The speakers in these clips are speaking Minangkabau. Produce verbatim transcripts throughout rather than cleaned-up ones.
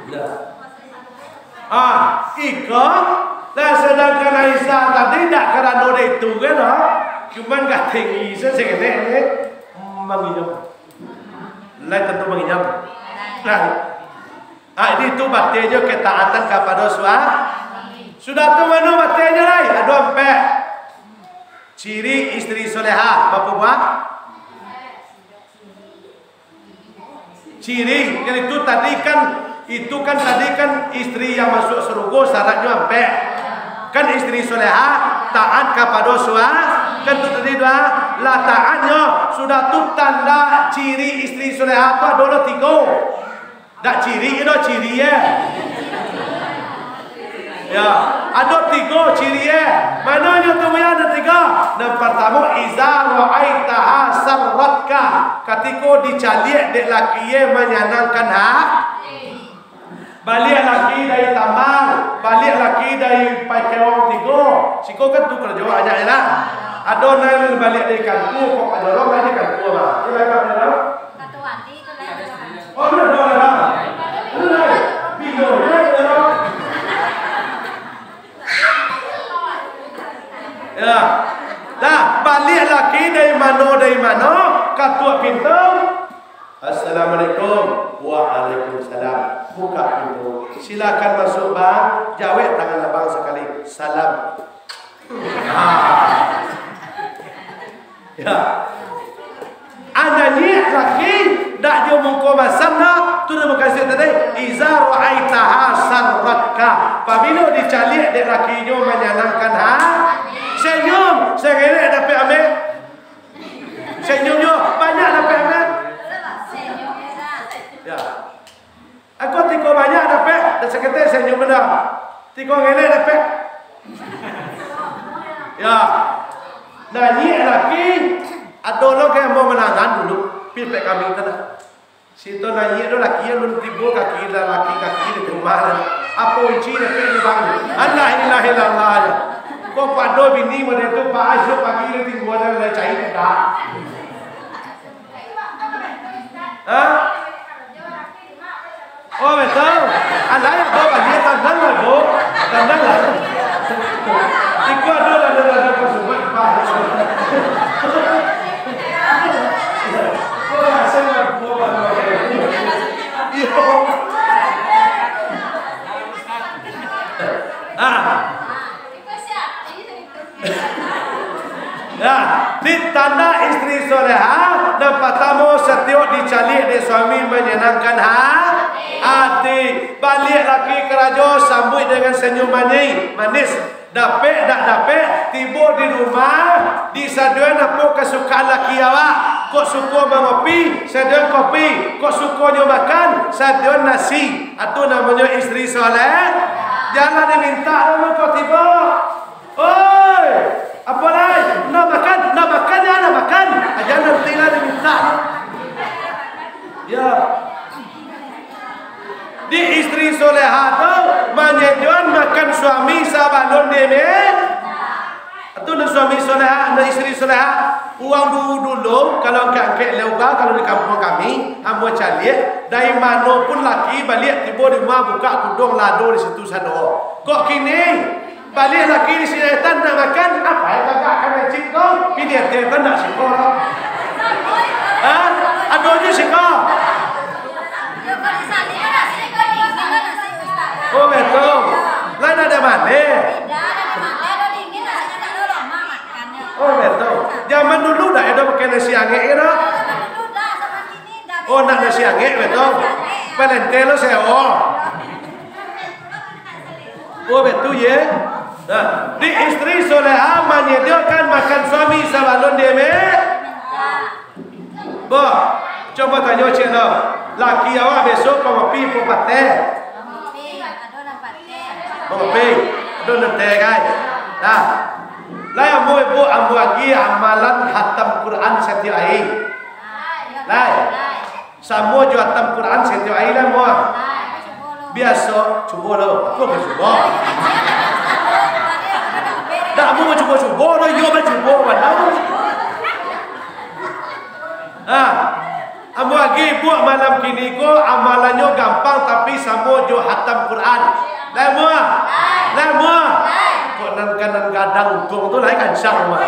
Nah. Ah, iko, nah, sedangkan Aisyah tadi ndak karano dek itu kan, ha? Cuman gak tinggi se-, sekenek ni, manginyam. Lai tantu manginyam. Nah. Ah, di tu batinyo ketaatan kapado sua-, sudah tu mano batinyo lai? Ado ampek. Ciri istri soleha, bapo buah? Ciri, kan itu tadi kan, itu kan tadi kan istri yang masuk sarugo syaratnyo ampek. Kan istri soleha, taat kapado sua-, kan tu tadi dua, lah taatnyo, sudah tu tanda ciri istri soleha tu ado lo tigo. Dak ciri, ado ciri, eh. Ya, ado tigo ciri, eh. Mano nyo tu, Buya, nan tigo? Nan partamo, iza ra'aitaha sarratka. Katiko dicaliak dek laki, eh, manyanangkan ha-, baliak laki dari tambang, baliak laki dari pakai urang tigo. Siko kan tu karajo banyak lah. Ado nan baliak dari kantua, kok ado urang dari kantua, bah. Iyo, bah, kan, ado urang. Oh, ado, ado, ado. Ado, ado. Bingung, yo, ado urang. Ya. Dah, baliak laki dari mano, dari mano, katuak pintu. "Assalamualaikum." "Waalaikumsalam." "Buka pintu." "Silakan masuk, Bang." Jawek tangan abang sakali. "Salam." Ah. Ya. Ananyiak laki, dak jo muko masam doh, tu nan mukasuik tadi, "Iza ra'aitaha sarratka." Pabilo dicaliak dek lakinyo manyanangkan ha-, senyum, sangelek dapek ameh. Senyum jo, banyak dapek ameh. Ya. Ako tiko banyak dapek, dak saketek senyum bana. Tiko ngelek dapek. Ya. Nah, nyiak laki, ado lo ka ambo manangan dulu, pipek kami tu nah. Sito naiak tu laki alun tibo kaki lah, laki kaki di rumah lah. Apo inci dapek di bang? Alah, ilah, ilah, ilah. Kok pado bini model tu, Pak, esok pagi dia tinggal dan lai cai tidak? Ha? Oh, betul. Alah, ya, bawa dia tandang lah, Bu. Tandang lah. Iko ado lah, ado lah, ado lah, Pak. Ah. Nah, di tanda istri soleha, nan patamo, satiok dicaliak dek suami manyanangkan ha-, ati. Baliak laki karajo, sambuik dengan senyum manih, manis. Dapek dak dapek, tibo di rumah, disadioan apo kasukaan laki awak. Kok suko mangopi, sadioan kopi. Kok sukonyo makan, sadioan nasi. Atu namonyo istri soleh. Jangan diminta dulu kok tibo. Oi, apo lai? Nak makan, nak makan ya, nak makan. Jangan nanti lah diminta. Ya. Di istri soleha tu, manyadioan makan suami sabalun di me-, tu nan suami soleha, nan istri soleha. Urang dulu-dulu, kalau angkek-angkek leuba, kalau di kampuang kami, ambo caliak, dari mano pun laki baliak tibo di rumah, buka tudong, lado di situ sado. Kok kini, Baliak laki di sini, tan nak makan, apo yang tagak ka mancik ko? Pilihan dia tan nak siko. Ha? Ado je siko. Oh, betul. Lah nak ada maleh. Oh, betul. Zaman dulu dak ado pakai nasi angek, ado? Oh, nak nasi angek, betul. Palente lo sewa. Oh, betul, ye. Nah, di istri soleha manyadiokan makan suami sabalun di me-, Bo, cubo tanyo ciek no. Laki awak besok pangopi apo pateh? Pangopi, ado nan teh, kai. Nah. Lai ambo ibu, ambo agi amalan hatam Quran satiok ari. Lai. Samo jo hatam Quran satiok ari lah, muah. Biaso, cubo lo. Apo ka cubo? Dak, ambo bacubo-cubo lo, iyo bacubo, bana. Ha, ambo agi buek Malam kini ko amalannyo gampang, tapi samo jo hatam Quran. Lai muah? Lai muah? Kok nan kanan gadang untuang tu lai kancang mah.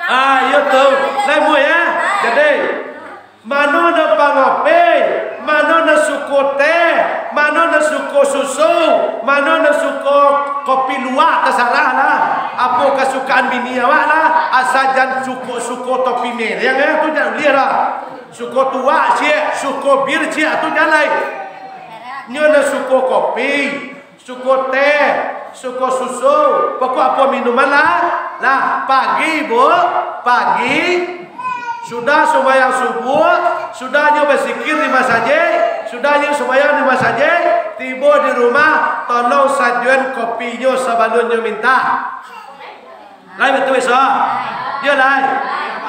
Ah, iyo tu. Lai muah ya. Jadi, mano nan pangopi, mano nan suko teh, mano nan suko susu, mano nan suko kopi luwak, tasarah lah. Apo kasukaan bini awak lah, asa jan suko-suko topi mereng, eh, tu jan ulih lah. Suko tuwak ciek, suko bir ciek, tu jan lai. Nyo nan suko kopi, suko teh, suko susu, pokok apo minuman lah. Lah, pagi, Bu, pagi, sudah sumbayang subuh, sudah nyo basikir di masajik, sudah nyo sumbayang di masajik, tibo di rumah, tolong sajoan kopinyo sabalun nyo mintak. Lai batua, Isa? Yo, lai.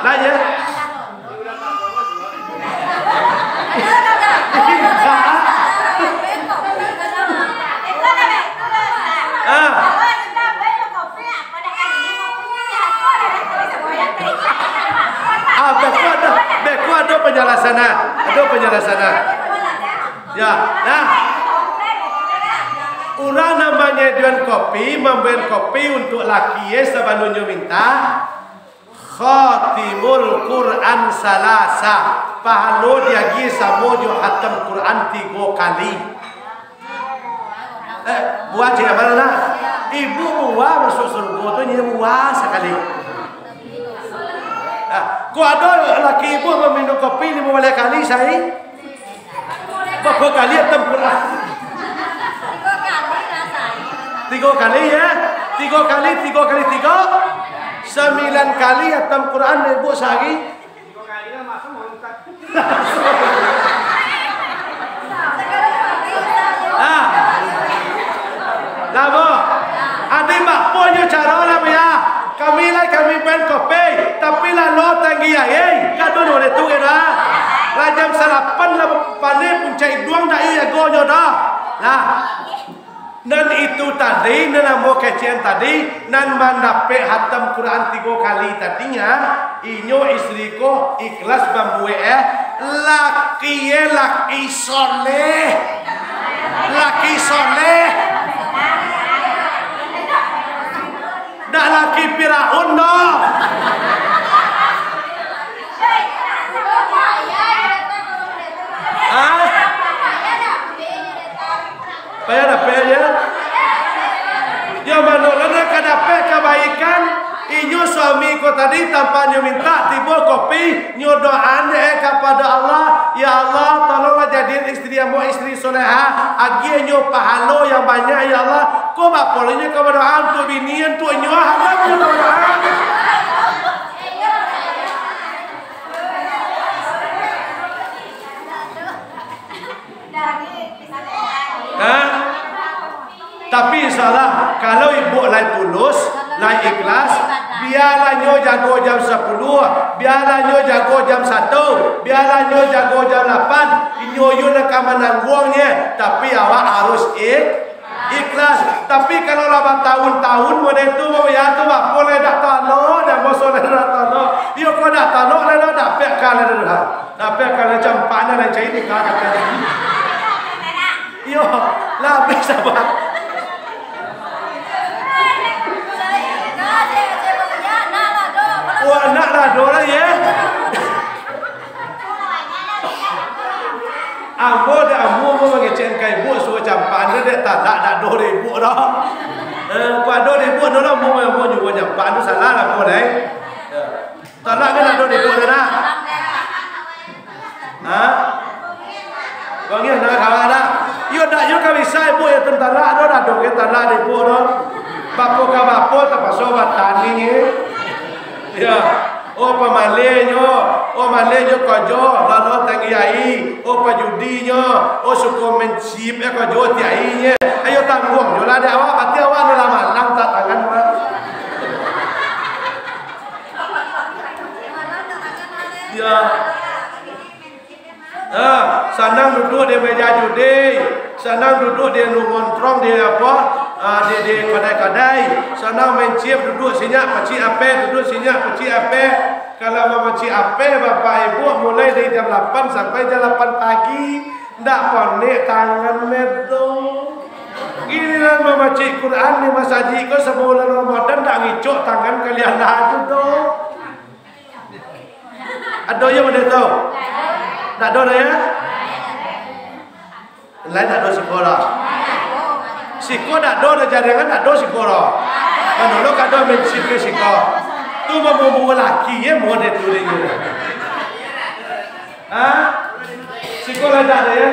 Lai, yo. Ah. Ah, beko ado, beko ado panjalasan, ah. Ado panjalasan, ah. Ya, nah. Urang nan manyadiakan kopi, mambuek kopi untuak laki e sabalunnyo mintak, khatimul Quran salasa, pahalo diagiah samo jo hatam Quran tigo kali. Eh, buah cek mana nak? Ibu buah masuk surga tu nyo buah sakali. Nah, kok ado laki ibu maminum kopi limo baleh kali sahari? Bapa kali hatam Quran? Tigo kali, ya. Tigo kali, tigo kali tigo. Sambilan kali hatam Quran ibu sahari. Ah. Lah, Bu. Adi bakpo nyo caro lah, Bu, ya. Kami lai, kami main kopi, tapi lah lo tanggi aia. Kado nyo tu kira. Lah jam salapan lah, paneh puncak iduang dak jago nyo dah. Lah. Nan itu tadi, nan ambo kecekan tadi, nan mandapek hatam Quran tigo kali tadi nya, inyo istri ko ikhlas mambuek, eh, laki, eh, laki soleh. Laki soleh. Dak laki Firaun doh. Hah? Payah dapek, ya? Yo, mano lah nan ka dapek kabaikan, inyo suami ko tadi, tanpa nyo mintak, tibo kopi, nyo doaan dek kapado Allah, "Ya Allah, tolonglah jadian istri ambo istri solehah, agiah nyo pahalo yang banyak, ya Allah." Ko bapo lai nyo ka badoa untuak bini, untuak nyo, haram nyo ka badoa. Hah? Tapi insyaallah, kalau ibu lai tulus, lai ikhlas, bialah nyo jago jam sapuluah, bialah nyo jago jam satu, bialah nyo jago jam lapan, inyo yo nan ka manangguangnyo, tapi awak harus ik-, ikhlas. Tapi kalau lah batahun-tahun model tu, mau ya tu, bapo lai dak talok, dak boso lai dak talok. Iyo, kok dak talok lai dak dapek ka lai dah. Dapek ka lai campak nan lai cari nikah kata. Iyo, lah abih sabar. Wah, nak lah doh lah, ya. Ambo dek ambo, ambo mangecek ka ibu, suruah campak ando dek talak, dak doh dek ibu doh. Eh, kok ado dek ibu doh lah, ambo, ambo nyuruah campak tu salah lah, ambo deh. Talak kan ado dek ibu doh, nak? Ha? Bang, ya, nak kawan dah. Yo, dak yo ka bisa ibu ya tentara doh, dak doh ke talak dek ibu doh. Bapo ka bapo, tapaso batani ni. Ya. Oh, pamaleh nyo, oh, maleh nyo kojo, lalu tanggi ai, oh, pajudi nyo, oh, suko main chip, eh, kojo ti ai nye. Ayo tangguang nyo lah dek awak, berarti awak ni lah malang tak tangan, Pak. Ya. Ha, sanang duduak di meja judi, sanang duduak di anu ngontrong di apo, ha, di, di kadai-kadai, sanang main chip duduak sinyak pacik apeh, duduak sinyak pacik apeh. Kalau mamacik apeh, Bapak Ibu, mulai dari jam lapan sampai jam lapan pagi, ndak ponek tangan medo. Giliran mamacik Quran di masajik ko, sabulan Ramadan ndak ngicok tangan kalian lah tu doh. Ado yo model tu? Ndak ado doh yo? Lai ndak ado siko doh. Siko ndak ado, ado jaringan ndak ado siko doh. Mano lo kado main siko siko. Tu mambawa laki ye model tu deh. Ha? Siko lai ndak ado yo?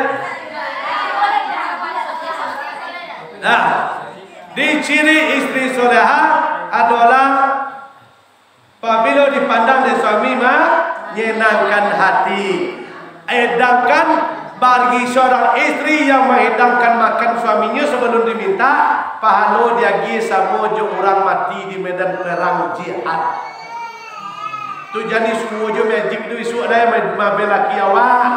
Nah, di ciri istri soleha adolah Pabilo dipandang dek suami, manyenangkan hati. Edangkan bagi seorang istri yang mahidangkan makan suaminyo sabalum dimintak, pahalo diagiah samo jo urang mati di medan perang jihad. Tu jadi suo jo magic tu isuak dai ma-, mabelaki awak.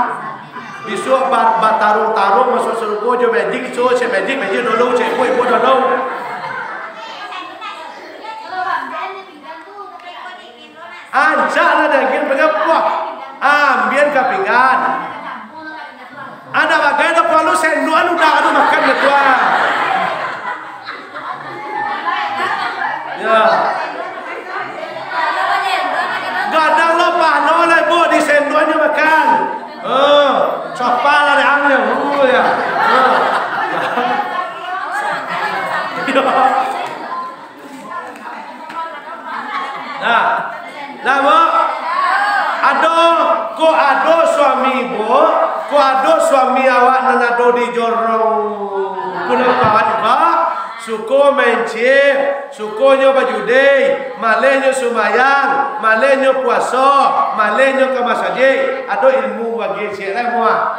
Bisuak ba-, batarung-tarung masuak sarugo jo magic, isuak cek magic, magic dulu, cek ibu, ibu dulu. Ancak lah daging pegang, puah, ambian ka pinggan. Anak bagai dah pualu senduan udah anu makan dah tuan. Ya. Gadang lo pano lah ibu di senduannya makan. Oh, sapa lah dek ang ya. Oh, ya. Oh. Ya. Nah, nah, Bu. Ado, kok ado suami, Bu, kok ado suami awak nan ado di jorong Pulau Pawan, Pak, suko main chip, sukonyo bajudi, malehnyo sumbayang, malehnyo puaso, malehnyo ka masajik, ado ilmu bagi ciek lai muah.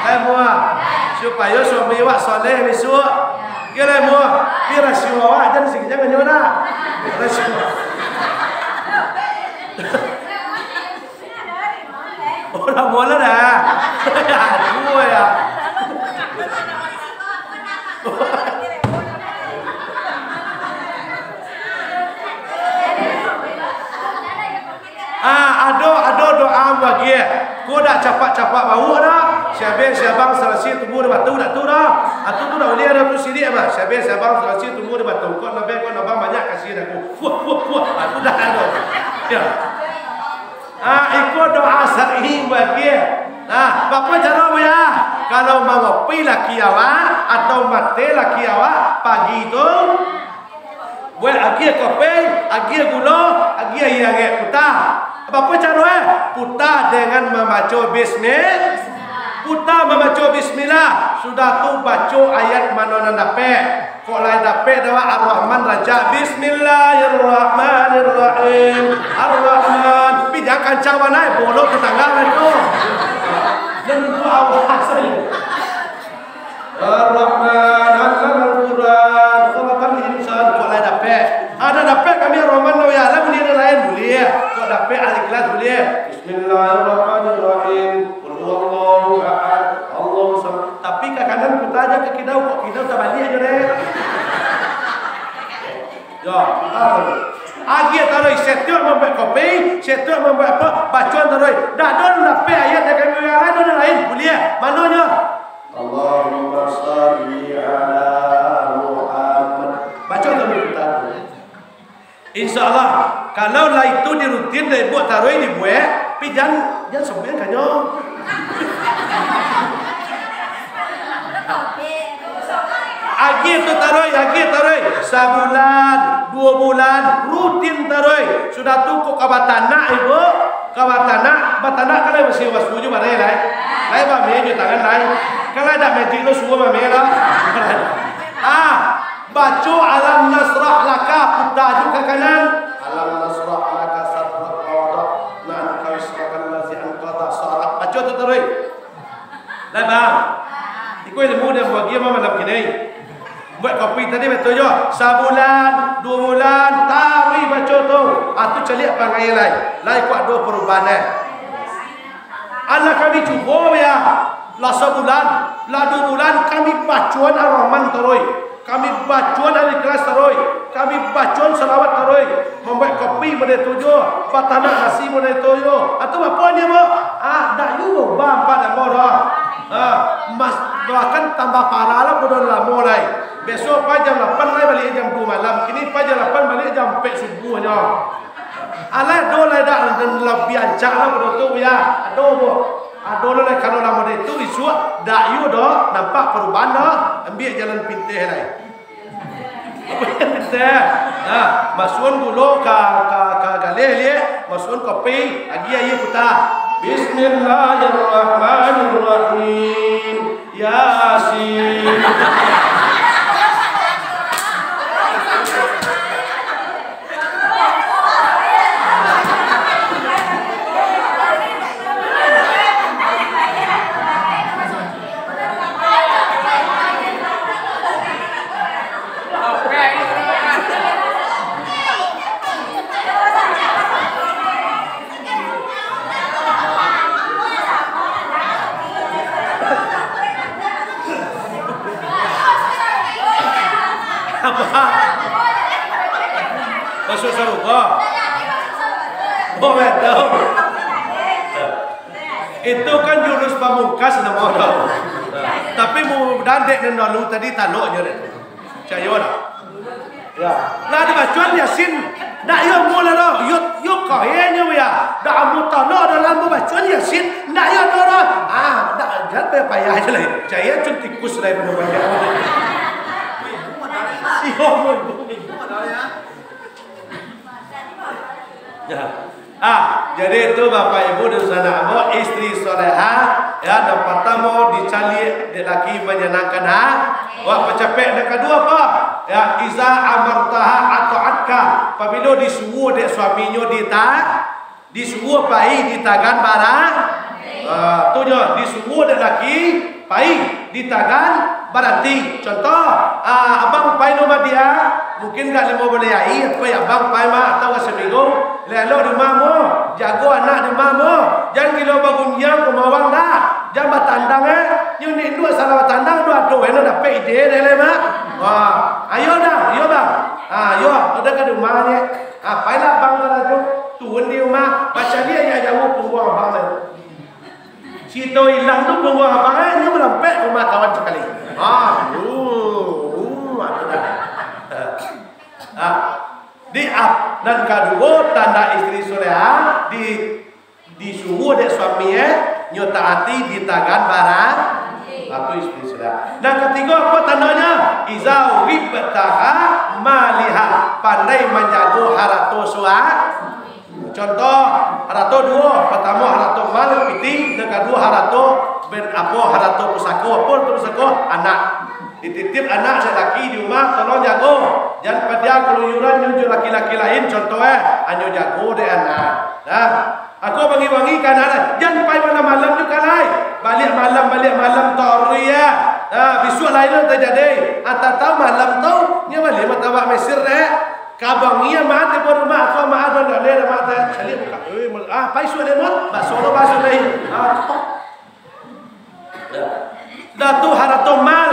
Lai muah. Supayo suami awak soleh bisuak. Iyo lai muah. Pi rasio awak jan sing jan nyo dah. Rasio. Orang bola dah. Aduh ya. Ah, ado, ado doa bagian. Ko dak capak-capak bau dah. Siabeh siabang salasi tumbuah di batu dak tu dah. Atu tu dak ulih ado tu silik mah. Siabeh siabang salasi tumbuah di batu. Ko nabeh ko nabang banyak kasih aku. Fuah, fuah, fuah. Aku dah ado. Ya. Ah, iko doa syar'i bagi. Nah, bapa caro, Buya? Kalau mangopi laki awak atau mate laki awak pagi tu, buek agiah kopi, agiah gulo, agiah aia angek, putah. Bapa caro, eh? Putah dengan mambaco bismi-, putah mambaco bismillah. Sudah tu baco ayat mano nan dapek. Kok lai dapek dah, Ar-Rahman rancak. Bismillahirrahmanirrahim. Ar-Rahman. Pi jan kancang bana, bolok ka tangga lah tu. Dan itu awak sajo. Ar-Rahman, Allamal Quran, khalaqal insan. Kok lai dapek? Ada dapek kami Ar-Rahman, no ya, lah buliah nan lain, buliah. Kok dapek Al-Ikhlas, buliah. Bismillahirrahmanirrahim. Qul huwallahu ahad. Allahu samad. Tapi ka kanan puta aja ka kidau, kok kidau tabaliak aja deh. Yo, ah. Agiah taruih, setiap mambuek kopi, setiap mambuek apa, bacoan taruih. Dah ado nan dapek ayat dari kami yang lain, ado nan lain, buliah. Manonyo? Allahumma shalli ala Muhammad. Bacoan taruih puta tu. Insya Allah, kalau lah itu dirutin dek buek taruih dibuek, tapi jan, jan sampai kanyo. Agiah tu taruih, agiah taruih. Sabulan, duo bulan, rutin taruih. Sudah tu kok ka batanak, Ibu. Ka batanak, batanak kan lai masih wastu jo barai lai. Lai bameh jo tangan lai. Kan lai dak magic lo suruh bameh lah. Ah, Baco Alam Nasrah Laka, puta jo ka kanan. Alam Nasrah Laka Sadrak Wawadak, Na'an Kawis Rakan Lazi Angkada Sarak. Baco tu taruih. Lai, Bang. Iko ilmu dia bagi mah malam kini. Buek kopi tadi batua jo. Sabulan, duo bulan, taruih baco tu. Ah, tu caliak pangai lai. Lai kuat do parubahan, eh. Alah kami cubo ya. Lah sabulan, lah duo bulan kami bacoan Ar-Rahman taruih. Kami bacoan Al-Ikhlas taruih. Kami bacoan salawat taruih. Mambuek kopi Model tu jo, batanak nasi model tu jo. Atau apo nyo, Bo? Ah, dak yo, Bo, bampa dak, Bo, doh. Ah, mas, bahkan tambah parah lah, Bo, dah lamo lai. Besok pai jam lapan lai, baliak jam duo malam. Kini pai jam lapan, baliak jam ampek subuh nyo. Alah, do lai dak, dan labiah ancak lah, Bo, tu, ya. Ado, Bo. Ado lai, kalau lah model tu, isuak dak yo doh, nampak parubahan doh. Ambiak jalan pinteh lai. Nah, masuakkan gulo ka, ka, ka galeh liak, masuakkan kopi, agiah aia puta. Bismillahirrahmanirrahim. Yasin. Apo? Masuak sarugo? Oh, betul. Itu kan jurus pamungkas namo tu. Tapi mu dandek nan dulu tadi talok je deh. Picayo dak? Ya. Lah dibacoan Yasin, dak yo amuah lah doh. Yo, yo kahenyo ya. Dak amuah talok dalam bacoan Yasin, dak yo doh doh. Ah, dak, jan payah-payah je lai. Caya cun tikus lai pado banyak. Iyo, amuah. Ya. Ah, jadi itu Bapak Ibu dan sanak ambo, istri soleha, ya, nan partamo dicaliak dek laki manyanangkan ha-, wak pacapek. Nan kaduo apo? Ya, iza amartaha ata'atka, pabilo disuruah dek suaminyo dita-, disuruah pai ditagan bara-, ah, tu nyo, disuruah dek laki, pai ditagan baranti. Contoh, ah, abang pai rumah dia, mungkin gak limo baleh ari, pai abang pai mah, atau ka saminggu, elok-elok di rumah mo, jago anak di rumah mo, jan gilo bagunjiang ka mawang dah, jan batandang eh, nyo ni induak salah batandang, duo ado eh, nan dapek ide deh leh mah. Wah, ayo dah, ayo bang, ah, ayo, udah ka rumah ni, ah, pailah abang ka laju, turun di rumah, bacaliak jauah pungguang abang tu. Sito ilang tu pungguang abang, eh, nyo malampek ka rumah kawan sakali. Ah, uh, uh, ado dah. Ah, di ap-, nan kaduo, tanda istri soleha, di, disuruah dek suami, eh, nyo taati, ditagan bara-, ah, tu istri soleha. Nan katigo, apo tandonyo? Iza wibtaha maliha, pandai manjago harato sua-, Contoh, harato duo, partamo harato mal, pitih, nan kaduo harato ben-, apo, harato pusako, apo harato pusako, anak. Dititip anak dek laki di rumah, tolong jago. Jan padiang kaluyuran nyo jo laki-laki lain, contoh eh, anyo jago dek anak. Nah, ako bangi-bangi ka anak, jan pai malam-malam juo lai. Baliak malam, baliak malam, taruih ya. Nah, bisuak lain nan tajadi. Antah tahu malam tu, nyo baliak martabak Mesir dek. Kabang iya mati baru rumah, aku mah ado ndak leh mati. Caliak buka. Eh, mal-, ah, pai sudah leh, Mut. Baso lo, baso leh. Ah. Dah tu harato mal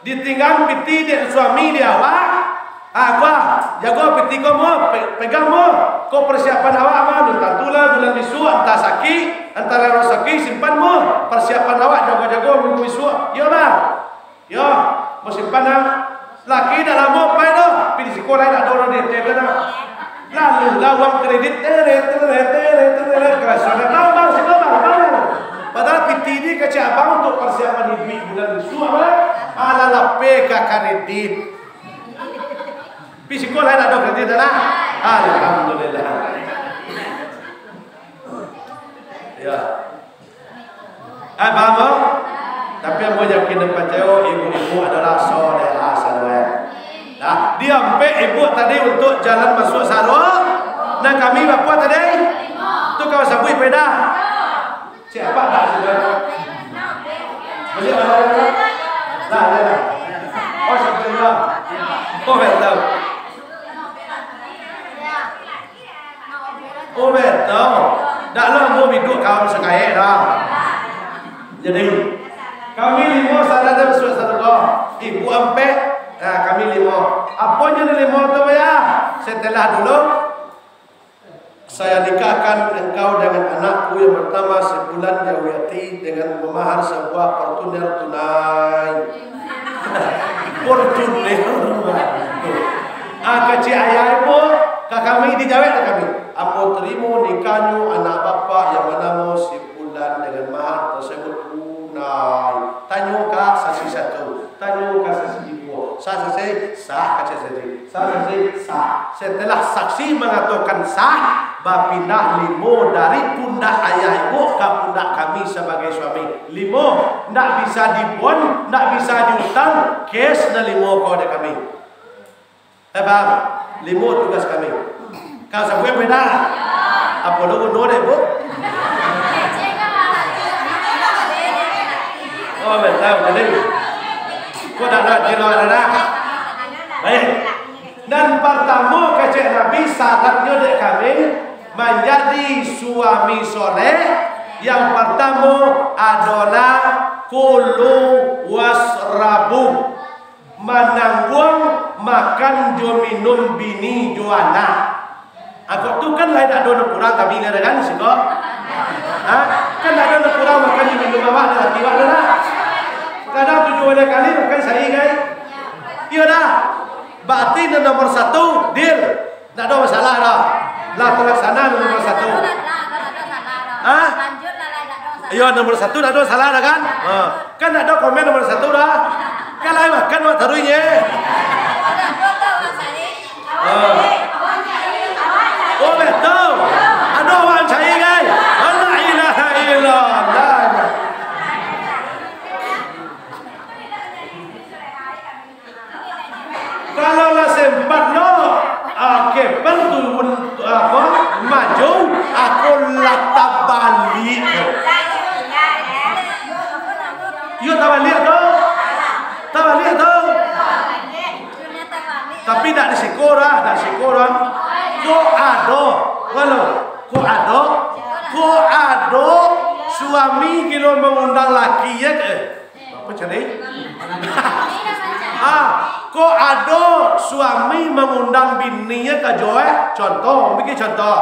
ditinggang piti dek suami di awak. Ah, kuah, jago piti ko mo, pe-, pegang mo. Ko persiapan awak mah, alun tantu lah bulan bisuak, antah sakik, antah lai sakik, simpan mo. Persiapan awak jago-jago minggu bisuak. Iyo, Bang. Yo, musim panas. Laki dak lamo pai doh, pi di siko lai dak ado urang di hotel tu nah. Lalu lah uang kredit, teret, teret, teret, teret, keraso dak tahu bang, siko bang, bang. Padahal piti ni kecek abang untuk persiapan iduik bulan bisuak, bang. Alah lapeh ka kredit. Pi siko lai dak ado kredit dah lah. Alhamdulillah. Ya. Eh, paham, oh? Tapi ambo yakin dan pacayo, ibu-ibu adolah solehah saluruah. Nah, diampek ibu tadi untuk jalan masuk sarugo, nah, kami bapo tadi? Tu kawan sabuik peda. Siapa tak sudah? Beli apa? Lah, lah, lah. Oh, sudah. Oh, betul. Oh, betul. Dak lah ambo biduak kawan sakaek dah. Jadi, kami limo sadang masuak sarugo. Ibu ampek, nah, kami limo. Aponyo nan limo tu, ya? Setelah dulu, Saya nikahkan engkau dengan anakku yang bernama si Fulan Jawiati dengan memahar sebuah Fortuner tunai. Fortuner. Ah, kecek ayah ibu, ka kami dijawek ka kami. Ambo tarimo nikahnyo anak bapak yang banamo si Fulan dengan mahar tersebut tunai. Tanyo ka saksi satu, tanyo ka saksi duo. Sah saksi, sah, kecek saksi. Sah saksi, sah. Setelah saksi mangatokan sah, bapindah limo dari pundak ayah ibu ka pundak kami sabagai suami. Limo, ndak bisa dibon, ndak bisa diutang, cash nan limo ko dek kami. Eh, paham? Limo tugas kami. Kalau sabuik beda. Apo lo guno dek, Bu? Oh, betul, jadi. Kok dak ngerti lo, dak? Baik. Dan partamo, kecek Nabi, syaratnyo dek kami manjadi suami soleh, yang partamo adolah kulu wasrabu, manangguang makan jo minum bini jo anak. Agak tu kan lai dak ado nan kurang kami ni kan siko? Ha? Kan dak ado nan kurang makan jo minum awak dah laki awak dah. Kadang tujuah baleh kali makan sahari kan? Iyo dah. Berarti nan nomor satu, deal. Ndak ado masalah dah. Lah talaksana nan nomor satu. Ha? Iyo, nomor satu ndak ado masalah dah kan? Ha. Kan ndak ado komen nomor satu dah. Kan lai makan awak taruih nye. Ha. Oh, betul. Ado awak cari kan? La ilaha illallah. Kalau lah sempat lo, ah, kepeng turun, apo, maju, aku lah tabaliak. Iyo, tabaliak tu. Tabaliak tu. Tapi dak di siko dah, dak di siko dah. Kok ado, kalau, kok ado, kok ado suami gilo mangundang laki ye, eh, Apo cari? Ah, kok ado suami mangundang bininyo ka joeh, contoh, bagi contoh,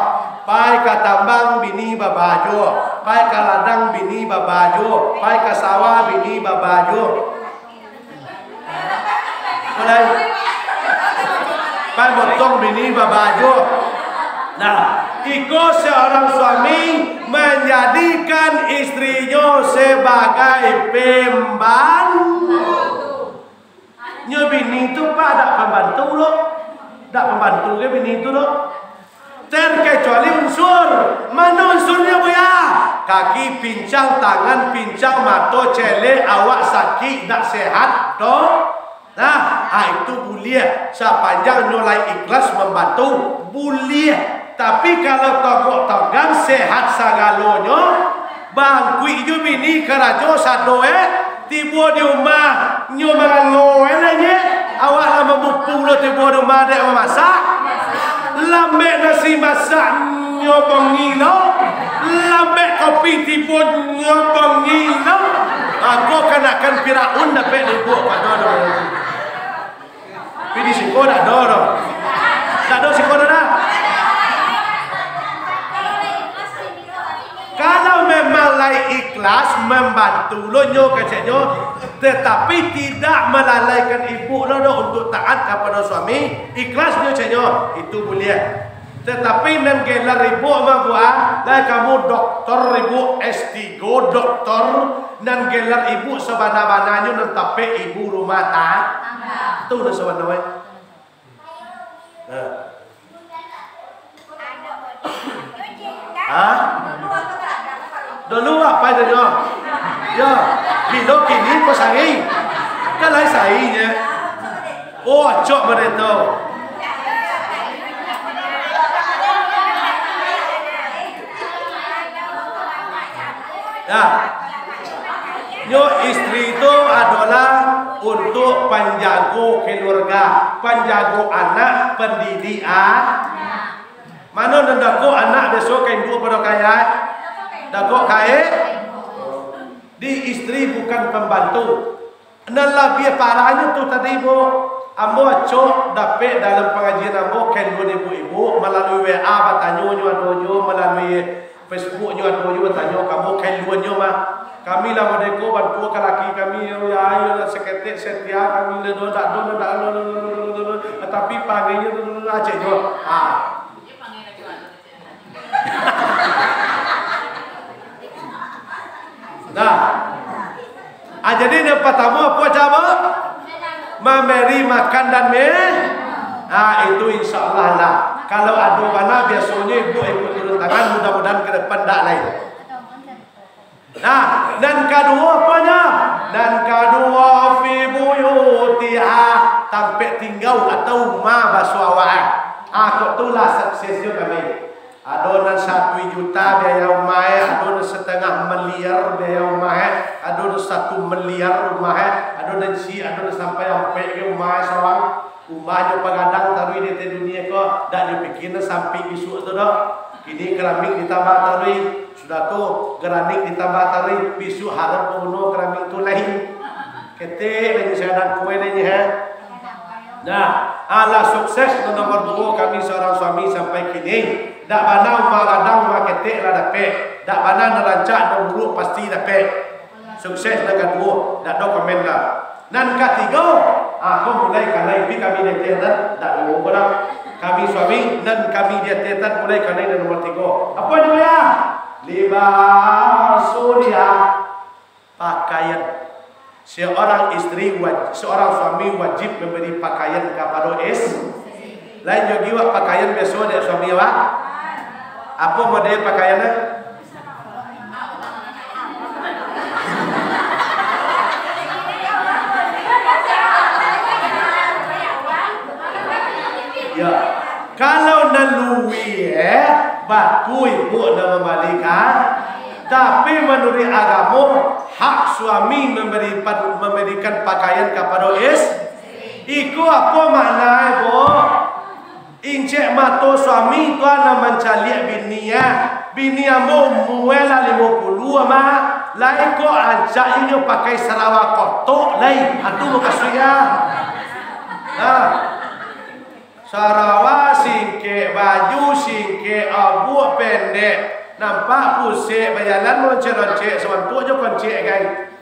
pai ka tambang bini babajo, pai ka ladang bini babajo, pai ka sawah bini babajo. Mulai. Pai motong bini babajo. Nah, iko seorang suami manjadikan istrinyo sebagai pembantu. Nyo bini tu, Pak, dak pembantu doh. Dak pembantu ge bini tu doh. Terkecuali unsur. Mano unsurnyo, Buya? Kaki pincang, tangan pincang, mato celek, awak sakik, dak sehat, doh. Nah, ha, itu buliah, sapanjang nyo lai ikhlas mambantu, buliah. Tapi, kalau togok-togang, sehat sagalonyo, bangkuik jo bini karajo sado, eh, tibo di umah, nyo mangango, eh, nanye, awak lah mamupu lo tibo di umah dek mamasak. Lambek nasi masak, nyo bangilo. Lambek kopi tibo, nyo bangilo. Ako kanakan Firaun dapek dibuak pado. Tapi di siko dak ado doh. Dak ado siko ado dah. Kalau memang lai ikhlas mambantu lo nyo keceknyo, tetapi tidak melalaikan ibu lo doh untuk taat kapado suami, ikhlas nyo ceknyo, itu buliah. Tetapi nan gelar ibu mah, Bu, ah, lah kamu doktor ibu, S tigo doktor, nan gelar ibu sabana-bananyo nan tapek ibu rumah ta-, tu nan sabana, eh. Nah. Hah? Dulu apa itu, nyo? Yo, bilo kini ko sari. Kan lai sari nye. Oh, acok mode tu. Ya. Nyo istri tu adolah untuk panjago keluarga, panjago anak, pendidik a-, mano nan dakok anak biaso ka induak pado ka ayah? Dakok ka e-, di istri bukan pembantu. Nan labiah parahnyo tu tadi, Bu. Ambo acok dapek dalam pangajian ambo, kaluan ibu-ibu, malalui W A batanyo nyo ado juo, malalui Facebook nyo ado juo batanyo ka ambo, kaluan nyo mah. Kami lah modeko bantu ka laki kami, yo, ya, yo, saketek setia kami, le, do, dak, do, dak, do, do, tapi pangai nyo, do, do, do, acek juo. Ah. Nah. Ah, jadi yang pertama apa caro? Memberi makan dan mi-, ah, itu insya Allah lah. Kalau ado bana, biasonyo ibu ikut turun tangan, mudah-mudahan ke depan ndak lai. Nah, nan kaduo aponyo? Nan kaduo, fi buyutiha, tampek tingga atau umah baso awak. Ah, kok tu lah suksesnyo kami. Ado nan satu juta biaya umah, ado nan satangah miliar biaya umah, ado nan satu miliar umah, ado nan si, ado nan sampai ampek ka umah surang. Umah nyo pagadang taruih di ateh dunia ko, dak nyo pikir nan sampik bisuak tu doh. Kini keramik ditambah taruih, sudah tu granit ditambah taruih, bisuak harap baguno keramik tu lai. Ketek lai nyo, sadang kue lai nyo, ha. Nah, alah sukses nan nomor duo kami seorang suami sampai kini. Dak bana umah gadang, umah ketek lah dapek. Dak bana nan rancak, nan buruak pasti dapek. Sukses nan kaduo, dak ado komen lah. Nan katigo, ah, ko mulai kanai pi kami di ateh nan, dak duo ko lah. Kami suami, nan kami di ateh nan mulai kanai nan nomor tigo. Apo nyo, ya? Libasuliha. Pakaian. Seorang istri waj-, seorang suami wajib memberi pakaian kapado is-, lain jo giwak pakaian biaso dek suami awak. Apo model pakaian? Ya, kalau nan luwi, eh, baku ibu nan mambalikan. Tapi manuruik agamo, hak suami memberi pa-, memberikan pakaian kapado is-, iko apo makna, Bu? Incek mato suami tu nan mancaliak bini, ah. Bini ambo umua lah limo puluah, Mak. Lai kok rancak inyo pakai sarawa kotok lai. Atu mukasuik, ah. Nah. Sarawa singkek, baju singkek, abuak pendek. Nampak pusek, bajalan loncek-loncek, sabantuak jo koncek, gai.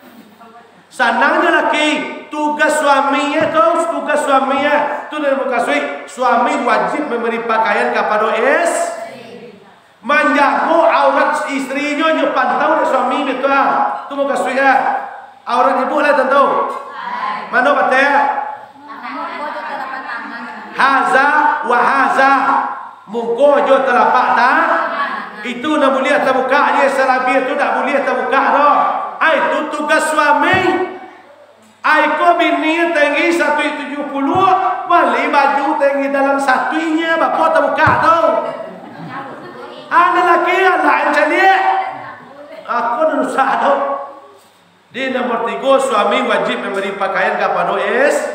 Sanangnyo laki, tugas suami e tu, tugas suami e tu dari mukasuik, suami wajib memberi pakaian kapado istri. Manjago aurat istrinyo, nyo pantau dek suami, betul ah. Tu mukasuik ah. Aurat ibu lah tantu. Mano bateh? Haza wa haza. Muko jo talapak ta-, itu nan buliah tabuka je, salabiah tu dak buliah tabuka doh. Ai, itu tugas suami. Ai, ko bini tinggi satu tujuh puluh, bali baju tinggi dalam satu inyo, bapo tabuka tu? Anak laki, anak yang caliak. Aku nan usah tu. Di nomor tigo, suami wajib memberi pakaian kapado is-,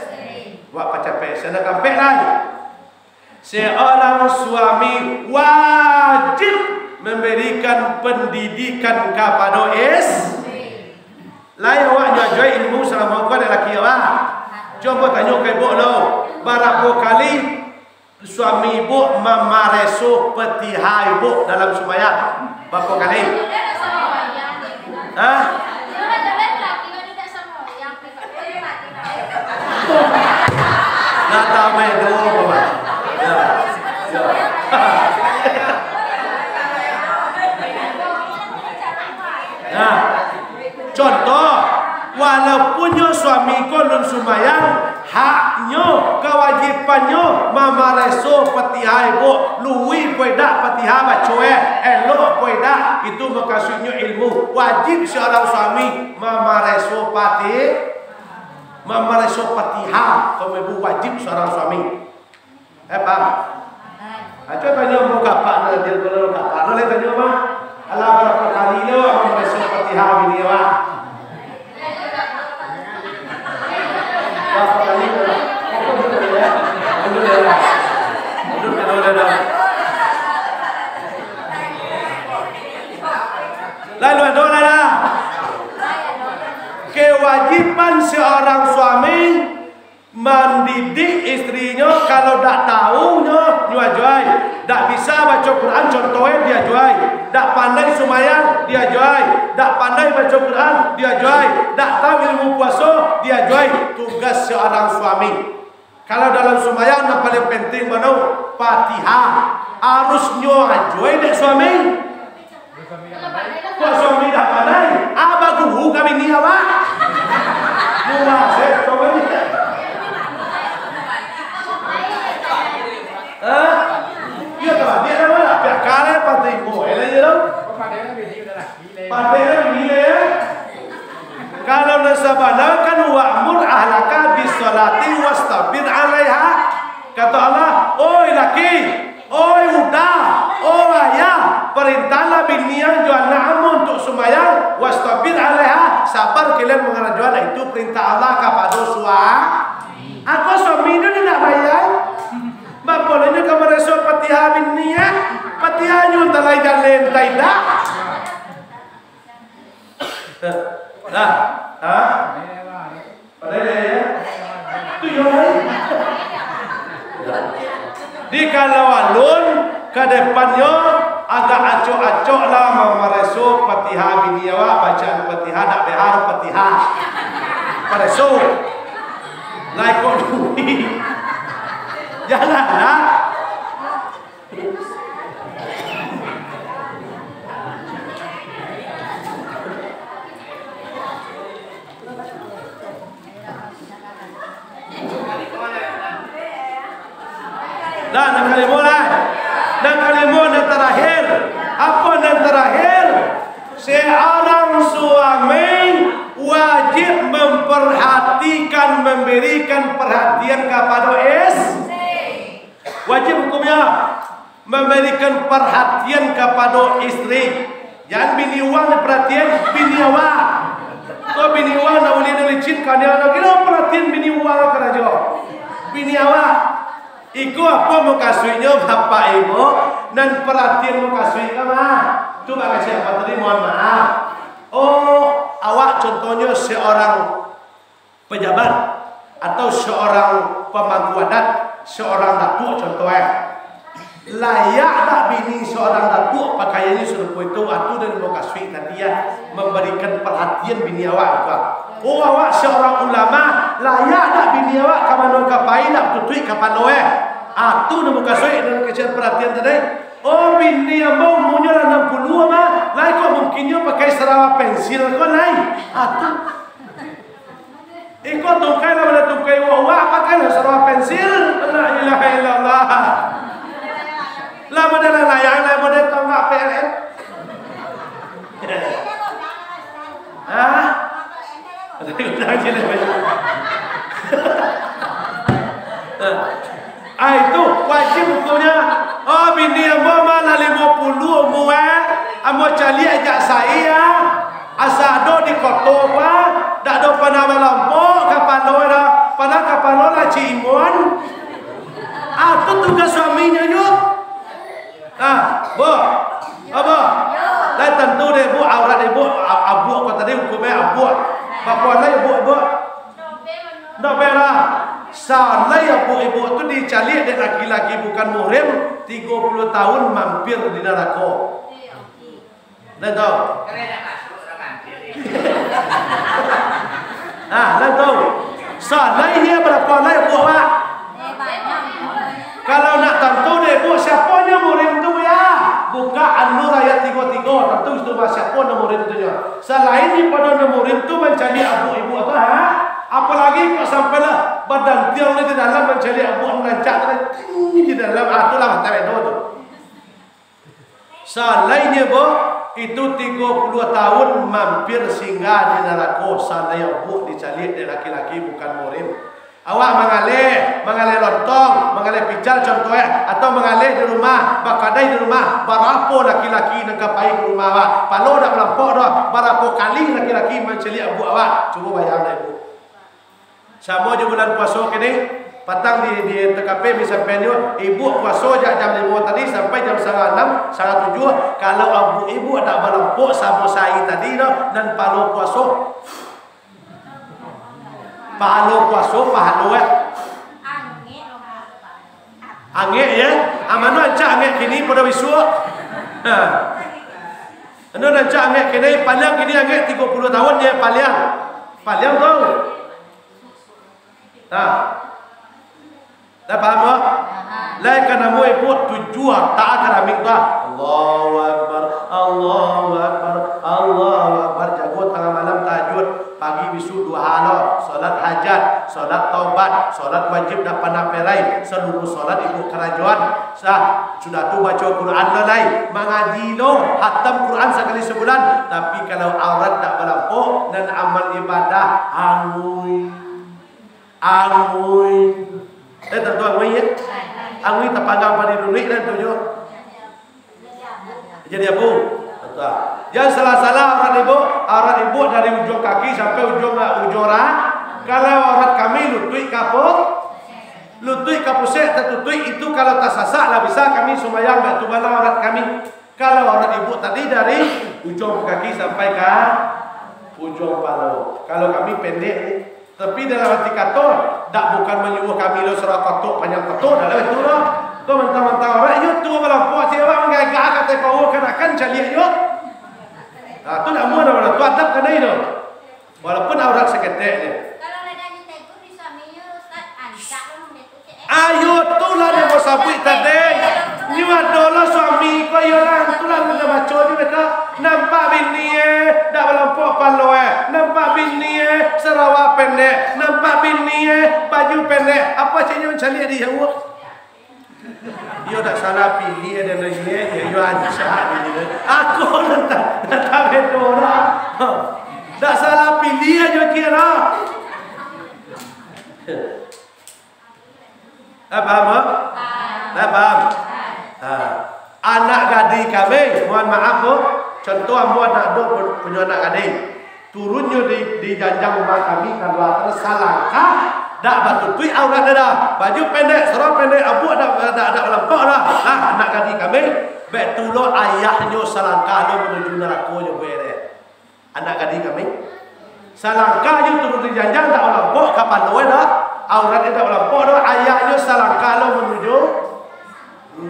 wak pacapek, sana kampek lai. Seorang suami wajib memberikan pendidikan kapado is-, lai awak nyo ajoik ilmu salamo ko dek laki awak. Cubo tanyo ka ibu lo, barapo kali suami ibu mamareso patiha ibu dalam sumbayang? Barapo kali? Hah? Nah, tamai doh, Bapak. Ya. Ya. Nah, contoh, walaupun nyo suami ko lun sumbayang, haknyo, kawajibannyo mamareso patiha ibu, luwi puedak patiha baco e, elok puedak, itu mukasuiknyo ilmu. Wajib seorang suami mamareso pati-, mamareso patiha, kami bu wajib seorang suami. Eh, paham? Aco tanyo mau kapak na, dia kalau kapak na, lai tanyo mah. Alah, barapo kali lo mamareso patiha bini awak? Barapo kali lo? Duduk dulu, ya. Duduk dulu, ya. Duduk dulu, ya. Lalu ado lah, dah. Kewajiban seorang suami mendidik Istrinyo kalau dak tahu nyo, nyo ajoai. Dak bisa baco Quran, contoh e, diajoai. Dak pandai sumayang, diajoai. Dak pandai baco Quran, diajoai. Dak tahu ilmu puaso, diajoai. Tugas seorang suami. Kalau dalam sumayang, nan paling penting mano? Fatihah. Harus nyo ajoai dek suami. Kok suami dak pandai? Ah, baguru ka bini awak. Murah se, suami. Hah? Iyo tu, dia dah malah. Pihak kare pati ko, elok je tu. Pati lah bini le. Kalau nan sabana kan, "Wa'mur ahlaka bis-sholati wastabir 'alaiha." Kata Allah, "Oi laki, oi uda, oi ayah, parintahlah binian jo anakmu untuak sumbayang, wastabir 'alaiha, sabar kalian mangarajoan, itu parintah Allah kapado sua-." Ako suami tu ni nak bayar? Bapolonyo ka mareso Fatihah bini, eh? Fatihah nyo entah lai jaleh, entah indak. Nah, ha? Padahal ya, ya. Tu yo, ya. Di kalau alun, ka depannyo agak acok-acok lah mamareso Fatihah bini awak, bacaan Fatihah, dak behar Fatihah. Pareso. Lai kok duit. Janganlah. Nah, nan kalimo lah. Nan kalimo, nan tarakhir. Apo nan tarakhir? Seorang suami wajib memperhatikan, memberikan perhatian kepada istri. Wajib hukumnya memberikan perhatian kepada istri. Jangan bini urang diperhatian, bini awak. Kok bini urang nak ulih licin, kaniang nak gilo perhatian bini urang karajo. Bini awak. Iko apo mukasuiknyo, Bapak Ibu? Nan perhatian mukasuik ka ma? Tu bak kecek apa tadi, mohon maaf. Oh, awak contohnyo seorang pejabat atau seorang pemangku adat, seorang datuak contoh eh. Layak dak bini seorang datuak pakaiannyo sarupo itu? Atu dari mukasuik tadi ya, memberikan perhatian bini awak tu. Oh, awak seorang ulama, layak dak bini awak ka mano ka pai dak tutuik kapalo eh? Atu dari mukasuik dan kecil perhatian tadi. Oh, bini ambo umurnyo lah enam puluh mah, lai kok mungkinnyo pakai sarawa pensil ko lai? Atu. Iko tungkai lah, mana tungkai uwak-uwak, pakai lah sarawa pensil. La ilaha illallah. Lah model layang, lah model tonggak P L N. Hah? Ah, itu wajib hukumnya. Oh, bini ambo mah lah limo puluah umua, eh. Ambo caliak jak saia, eh. Asa ado di koto ko, eh. Dak ado panah balampok kapalo dah. Panah kapalo lah cimuan. Ah, tu tugas suaminyo, yuk. Ah, Bu. Apo? Lah tantu dek Bu, aurat ibu, a-, abuak ko tadi hukumnya abuak. Bapo lai abuak, Bu? Ndak bera. Salai abuak ibu tu dicaliak dek laki-laki bukan muhrim, tigo puluah tahun mampir di narako. Lah tahu? Ah, lah tahu. Salai dia barapo lai abuak, Pak? Kalau nak tantu dek Bu, siapo nyo muhrim tu, ya? Bukak An-Nur ayat tigo tigo, tantu itu bah siapo nyo muhrim tu nyo. Salain daripado nyo muhrim tu mancaliak abuak ibu tu, ha? Apalagi kok sampai lah badantiang di dalam mancaliak abuak nan rancak tadi, ting di dalam, ah, tu lah batal edo tu. Salainnyo, Bu, itu tigo puluah tahun mampir singgah di narako, salai abuak dicaliak dek laki-laki bukan muhrim. Awak mangaleh, mangaleh lontong, mangaleh pical contoh eh, atau mangaleh di rumah, bakadai di rumah, barapo laki-laki nan ka pai ka rumah awak? Palo dak malampok doh, barapo kali laki-laki mancaliak abuak awak? Cubo bayangkan, Bu. Samo jo bulan puaso kini, patang di, di T K P misalkan jo, ibu puaso jak jam limo tadi sampai jam satangah anam, satangah tujuah. Kalau abuak ibu dak malampok samo saia tadi doh, nan palo puaso, Pahalo puaso, pahalo, eh. Angek, ya? Amano rancak angek kini pado bisuak? Ha. Anu rancak angek kini, paliang kini angek tigo puluah tahun, ya, paliang. Paliang tu. Nah. Dah paham, Bang? Lai ka namuah ibu tujuah rakaat tarawih tu, ah. Allahu Akbar, Allahu Akbar, Allahu Akbar. Jago tangah malam tahajud, pagi bisuak duha lo, solat hajat, solat taubat, solat wajib dak panah perai, saluruah solat ibu karajoan. Sah, sudah tu baco Quran lo lai, mangaji lo, hatam Quran sakali sabulan. Tapi kalau aurat dak balampok, nan amal ibadah angui. Angui. Eh, tantu angui, ya? Angui tapanggang padi duduik dan tujuh. Jadi abu. Betul. Yang salah-salah aurat ibu, aurat ibu dari ujung kaki sampai ujung, ujung ra-, kalau aurat kami lutuik ka apo? Lutuik ka pusek, tatutuik itu kalau tasasak lah bisa kami sumbayang bak tu bana aurat kami. Kalau aurat ibu tadi dari ujung kaki sampai ka ujung palo. Kalau kami pendek ni. Tapi dalam arti kato, dak bukan manyuruah kami lo surah kotok, panjang kotok, dak lah itu lah. Tu mantang-mantang aurat, iyo tu balampok, si awak manggagah katai paua kanakan caliak iyo. Nah, tu dak amuah dah, tu adab kanai tu. Walaupun aurat saketek je. Kalau lah jadi tegur di suaminya, Ustaz, ancak lah mungkin tu, cek, eh. Ayo tu lah dia mau sabuik tadi. Nyo ado lah suami ko, iyo lah, tu lah nak baco ni mereka. Nampak bini eh, dak balampok palo eh. Nampak bini eh, sarawa pendek. Nampak bini eh, baju pendek. Apo cek nyo mancaliak di jauah? Iyo dak salah pilih, ado nan iyo, iyo ancak bini tu. Aku nan tak, tak bedo lah. Dak salah pilih ajo kiro. Lah paham, ha? Lah paham? Ha. Anak gadih kami, mohon maaf, Bu. Contoh ambo anak do punyo anak gadih. Turunnyo di, di janjang umah kami, kalua salangkah, dak batutuik aurat dah. Baju pendek, sarung pendek, abuak dak, dak, dak balampok dah. Nah, anak gadih kami, bak tu lo ayahnyo salangkah lo manuju narako nyo buek deh. Anak gadih kami, salangkah nyo turun di janjang dak balampok, kapalo dah, aurat dak balampok dah, ayahnyo salangkah lo manuju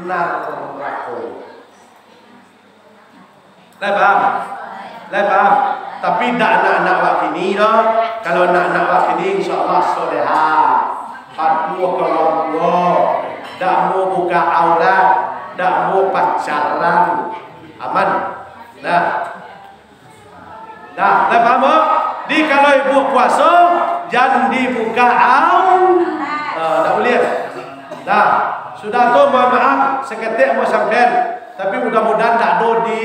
narako. Lai paham? Lai paham? Tapi dak anak-anak wak kini doh. Kalau anak-anak wak kini, insya Allah soleha. Patuah ka urang tuo. Dak mau buka aurat. Dak mau pacaran. Aman. Nah. Nah, lai paham, Bu? Di kalau ibu puaso, jan dibuka au-, ah, dak buliah. Nah, sudah tu, mohon maaf, saketek mau sampean. Tapi mudah-mudahan dak ado di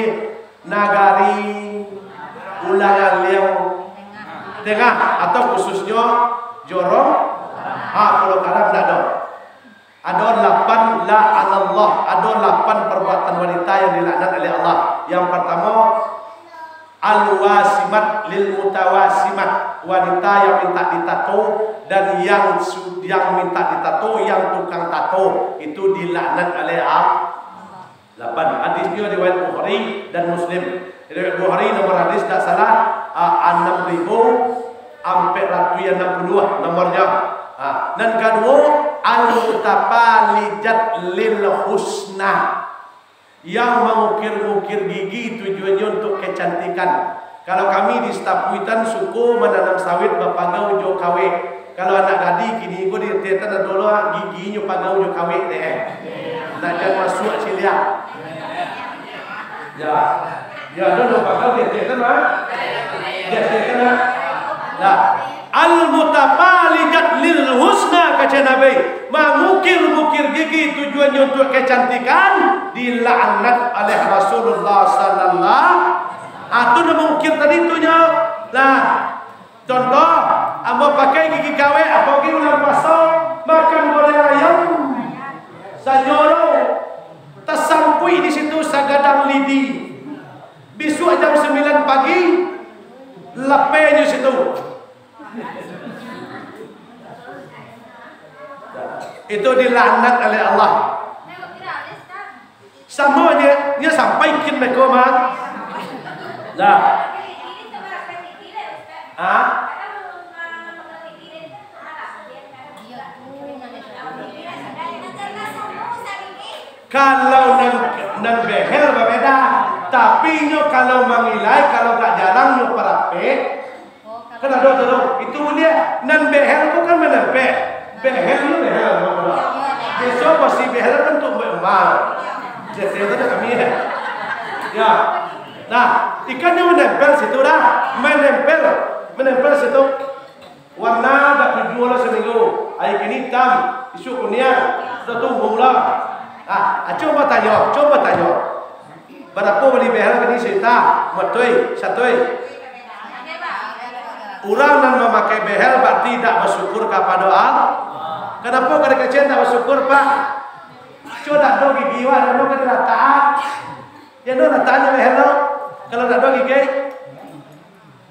nagari Ulang Aliang Tengah, atau khususnyo Jorong, ha, Pulau Karam dak ado. Ado lapan la'anallah, ado lapan perbuatan wanita yang dilaknat oleh Allah. Yang pertamo, al-wasimat lil mutawasimat, wanita yang minta ditato dan yang su-, yang minta ditato, yang tukang tato, itu dilaknat oleh Allah. Lapan. Hadisnyo riwayat Bukhari dan Muslim. Riwayat Bukhari nomor hadis dak salah, a, anam ribu ampek ratuih anam puluah nomornyo. Ha. Nan kaduo, al-mutafalijat lil husna. Yang mangukir-ngukir gigi tujuannyo untuak kecantikan. Kalau kami di Setapuitan suko mananam sawit bapagau jo kawek. Kalau anak gadih kini ko di Setapuitan ado lo giginyo pagau jo kawek deh. Nak jan masuak ciliak. Ya. Ya, ado lo pagau di Setapuitan, ha? Di Setapuitan, ha? Nah, al-mutafalijat lil husna, kata Nabi, mangukir-ngukir gigi tujuannyo untuak kecantikan, dilaknat oleh Rasulullah sallallahu. Ah, tu nan mangukir tadi tu nyo. Nah, contoh, ambo pakai gigi kawek, apogi ulang puaso, makan goreng ayam, sanyoro, tasampuik di situ sagadang lidi. Bisuak jam sambilan pagi, lapehnyo situ. Itu dilaknat oleh Allah. Samo je, nyo sampai kin beko mah. Nah. Ha? Kalau nan, nan behel babeda, tapi inyo kalau mangilai, kalau agak jarang nyo parapek, kan ado tu, itu buliah. Nan behel tu kan manempel. Behel ni behel, biaso basi behel kan untuk mamak. Biaso tu dah kami, ya. Ya. Nah, ikan nyo manempel situ dah, manempel, manempel situ. Warna dak tujuah lah saminggu. Ari kini itam, isuak kuniang, sudah tumbuah lah. Ah, cubo batanyo, cubo batanyo. Barapo bali behel kini sajuta? Matoi, satoi. Urang nan mamakai behel barati dak basyukur kapado Allah. Kanapo kadang kecek dak basyukur, Pak? Cubo dak ado gigi, wak, dak ado ka diratakan. Jan diratakan jo behel tu, kalau dak ado gigi.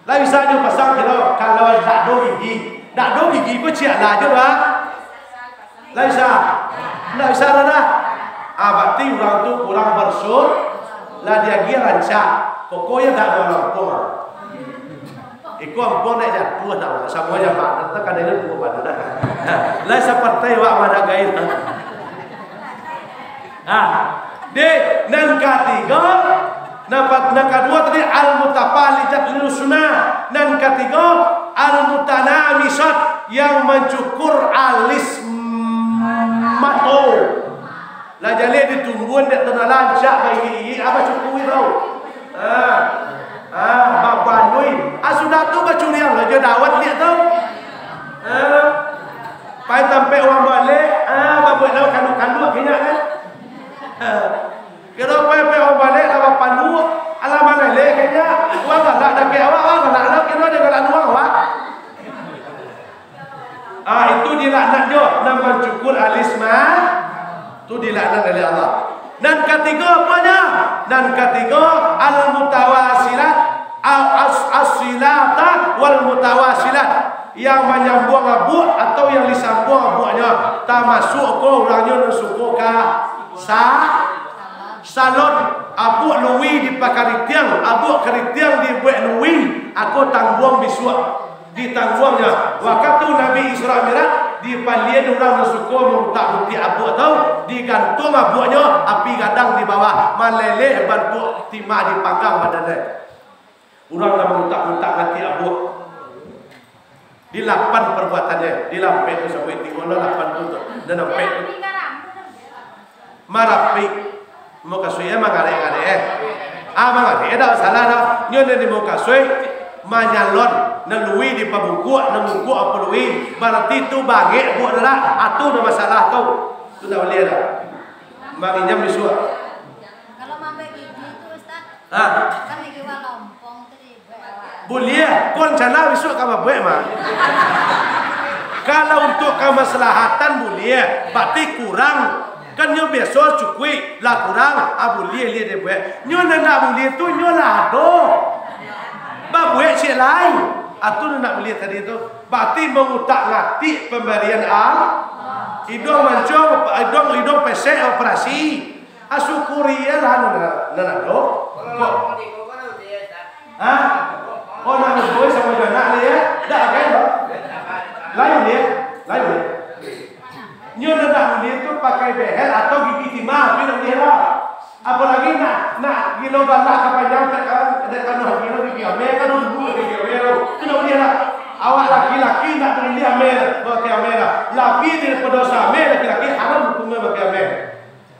Lah bisa nyo pasang kiro, kalau dak ado gigi. Dak ado gigi ko ciek lah jo, Pak. Lah bisa? Ndak bisa doh, dah. Ah, barati urang tu kurang bersyukur, lah diagiah rancak. Pokoknyo dak ado ampung. Iko ampung dak jatuah dah, samo jamaah, tetap kadai tu pado dah. Lah sapartai wak madagai dah. Ah, dek, nan katigo, nan pat-, nan kaduo tadi al-mutafallijat lil husna, nan katigo al-mutanamisat, yang mancukur alis mato. Lah jaleh ditumbuan dek tanah lancak, bairik-irik, ah, bacukui tau. Ah, ah, babanui. Ah, sudah tu bacuriang lah jo dawat liak tau. Ah, pai tampek urang baleh, ah, babuek lah kanduak-kanduak kinyak kan. Ah, kiro pai, pai urang baleh lah bapanduak, alah maleleh kinyak. Urang galak dakek awak, urang galak lah, kiro dia galak nuang awak. Ah, itu dilaknat jo, nan mancukur alis mah, tu dilaknat oleh Allah. Nan katigo aponyo? Nan katigo, al-mutawasilat, al-, as-, as-silata wal mutawasilat, yang manyambuang abuak atau yang disambuang abuaknyo, tamasuak ko urangnyo nan suko ka sa-, salon, abuak lui dipakaritiang, abuak karitiang dibuek lui, ako tangguang bisuak. Ditangguangnyo. Wakatu Nabi Isra Mi'raj, dipalian urang nan suko mamutak-mutik abuak tu, digantuang abuaknyo, api gadang di bawah, maleleh bantuak timah dipanggang badannyo. Urang nan mamutak-mutak ngati abuak. Di lapan parbuatannyo, di lampek tu sabuik tigo lah lapan tu, tu. Dan lampek tu. Marapik. Mukasuik, eh, mangarek-ngarek, eh. Ah, mangarek, eh, dak masalah dah. Nyo nan di mukasuik, manyalon, nan lui dipabungkuak, nan bungkuak apo lui. Barati tu bangek buek dah. Ah, tu nan masalah tu. Tu dak buliah dah. Manginyam bisuak. Kalau mambuek gigi tu, Ustaz, ha? Kan gigi wak lompong tu di Buliah, ko rencana bisuak ka babuek mah. Kalau untuak kamaslahatan buliah, barati kurang. Kan nyo biaso cukuik, lah kurang, ah, buliah liak dibuek. Nyo nan ndak buliah tu, nyo lah ado. Babuek ciek lai. Ah, tu nan ndak buliah tadi tu. Barati mangutak-ngatik pambarian Allah. Iduang mancong, iduang, iduang pesek operasi. Ah, syukuri lah nan, nan ado. Kok Ha? Oh, nak berbuat sama jo anak dia, ya? Dak, kan? Lain, ya? Lain, ya? Nyo nak buliah tu pakai behel atau gigi timah, tu nak buliah lah. Apalagi nak, nak gilo galak ka panjang, tak kan, ada kan nak gilo gigi ameh, kan dulu gigi ameh tu. Tu nak buliah lah. Awak laki-laki nak buliah ameh, pakai ameh lah. Labiah daripada sameh laki-laki haram hukumnya pakai ameh.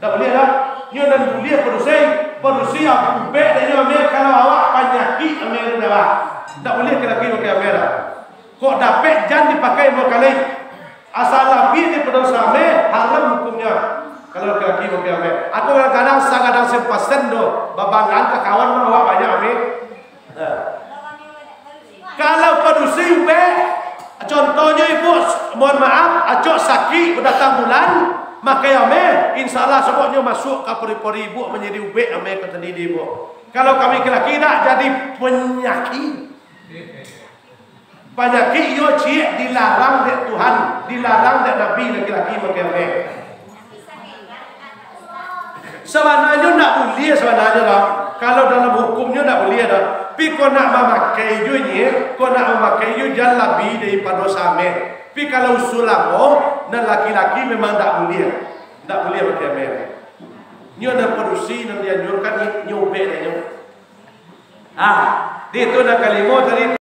Ndak buliah lah. Nyo nan buliah padusi, padusi ubek dek nyo ameh, kalau awak panyakik ameh tu dah. Ndak buliah laki-laki pakai ameh lah. Kok dapek jan dipakai dua kali. Asal labiah di padusi ameh, haram hukumnya. Kalau laki-laki pakai ameh. Atau kadang-kadang sagadang simpasen tu, babanggaan ka kawan mah awak banyak ameh. Nah. Kalau padusi ubek, contohnyo ibu, mohon maaf, acok sakik badatang bulan, makai ameh, insya Allah sababnyo masuak ka pori-pori ibu manjadi ubek ameh ka tadi di ibu. Kalau kami laki-laki dak jadi panyakik. Panyakik iyo ciek dilarang dek Tuhan, dilarang dek Nabi laki-laki makai ameh. Sabananyo ndak buliah sabananyo doh. Kalau dalam hukumnyo ndak buliah doh. Pi kok nak mamakai juo nyo, kok nak mamakai juo jan labiah daripado sameh. Pi kalau usul ambo, nan laki-laki memang ndak buliah. Ndak buliah makai ameh. Inyo nan padusi, nan dianjurkan, inyo ubek dek inyo. Ah, di itu nan kalimo tadi.